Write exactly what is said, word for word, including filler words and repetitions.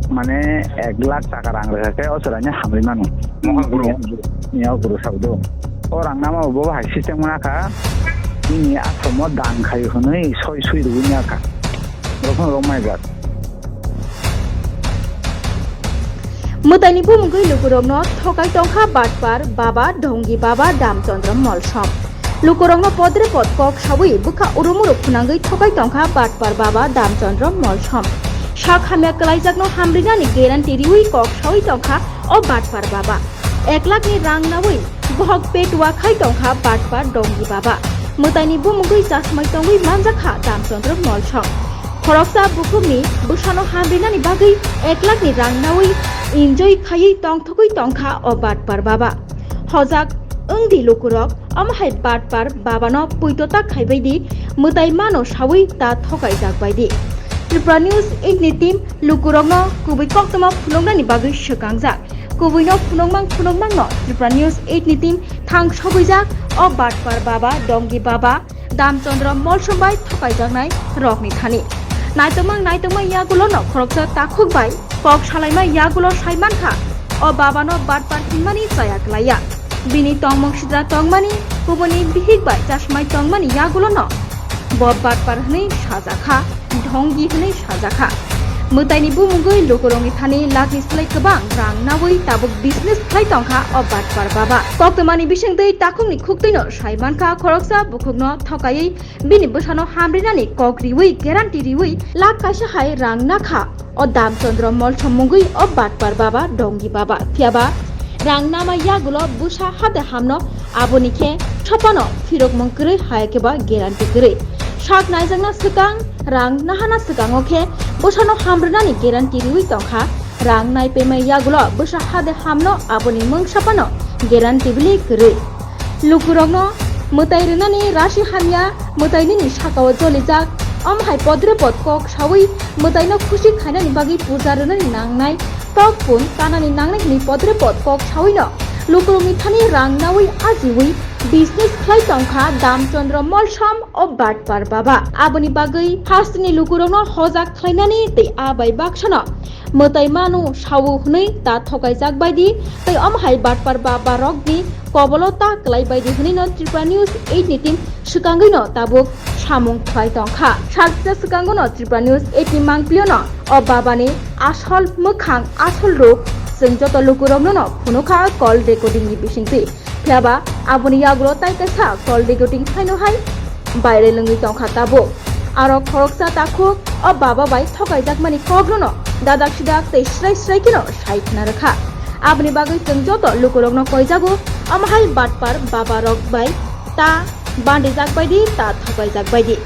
Mane ek lakh taka rang rwkha khe o chwraino hamrwi mano. Mohor guru. Ni o guru sabo do. O rang nama bo hai system wngna kha. Nini asomo dan khai hwnwi soi sui rwui ya kha. Rokno rok mai jak. Mwtaini bumungwi lukurokno thokai tongkha batpar baba, dhongi baba Damchandra Molsom. Lukurokno podre pod kok sawi bwkha urumuru phunangwi thokai tongkha batpar baba Damchandra Molsom. Sak hamya kwlaijakno hamrinani guarantee riwi kok sawi tongkha o batpar baba. Ek lakhni rang nawi bohok petua khai tongkha batpar dhongi baba. Mwtaini bumungwi chasmai tongwi manjakha Damchandra Molsom. Khoroksa bukhukni bwsano hamrinani bagwi ek lakhni rang nawi enjoy khaiwi tongthogwi tongkha o batpar baba. Hojak wngdi lukurok, omo hai batpar babano puito ta khaibaidi, mwtai mano sawi ta thokaijak baidi. Tripura News eight ni team lukurokno kubui koktwma phunuknani bagwi swkangjak. Kubuino phunukmang phunukmangno Tripura News eight ni team thang sogwijak o batpar baba, dhongi baba, Damchandra Molsom bai thokaijaknai rokni thani. Naitokmang naitokmang yagulono khoroksa takhuk bai kok salaima yagulo sai mankha, o babano batpar hinmani chaya klaiya. Bini tongmung sitra tongmani, kubuni bihik bai chasmai tongmani yagulono bo batpar hwnwi sajakha, dhongi hwnwi sajakha. Mwtaini bumungwi lukurokni thani lakhni slai kwbang rang nawi tabuk business khlai tongkha o batpar baba. Koktwmani bisingtwi takhukni khuktwino sai mankha khoroksa bukhukno thokaiwi bini bwsano hamrinani kok riwi guarantee riwi lakh kaisa hai rang nakha o Damchandra Molsom mungwi o batpar baba, dhongi baba. Phiyaba rang nama yagulo bwsa hade hamno, aboni khe sophano phirokmung kwrwi hai khe ba guarantee kwrwi. Sak naijakna swkang, rang nahana swkango khe bwsano hamrwnani guarantee riwi tongkha. Rang naipaima yagulo bwsa hade hamno, aboni mungsa phano guarantee bili kwrwi. Lukurokno mwtai rwnani rasi hamya, mwtai nini sakao jolijak, omo hai podre pod kok sawi mwtaino khusi khainani bagwi puja rwnani nangnai, tok pun kanani nangnai hwnwi podre pod kok sawino lukurokni thani rang nawi ajiwi business khlai tongkha Damchandra Molsom o batpar baba. Aboni bagwi hasteni lukurokno hojak khlainani tei a bai baksano mwtai manu sawu hwnwi ta thokaijak baidi tei omo hai batpar baba rokni kobolo ta kwlai baidi hwnwino Tripura News eight ni team swkangwino tabuk samung khlai tongkha. Salkisa swkangono Tripura News eight ni mangpiliono o babani asol mwkhang, asol ruk chwng joto lukuroknono phunukha call recording ni bisingtwi. Phiyaba aboni yagulo tai kaisa call recording phaino hai viral wngwi tongkha tabuk. Aro khoroksa takhuk o baba bai thokaijakmani koknono dadak sidak tei srai srai kheno sai khna rwkha. Aboni bagwi chwng joto lukurokno koijago, omo hai batpar baba rok bai ta bandijak baidi, ta thokaijak baidi.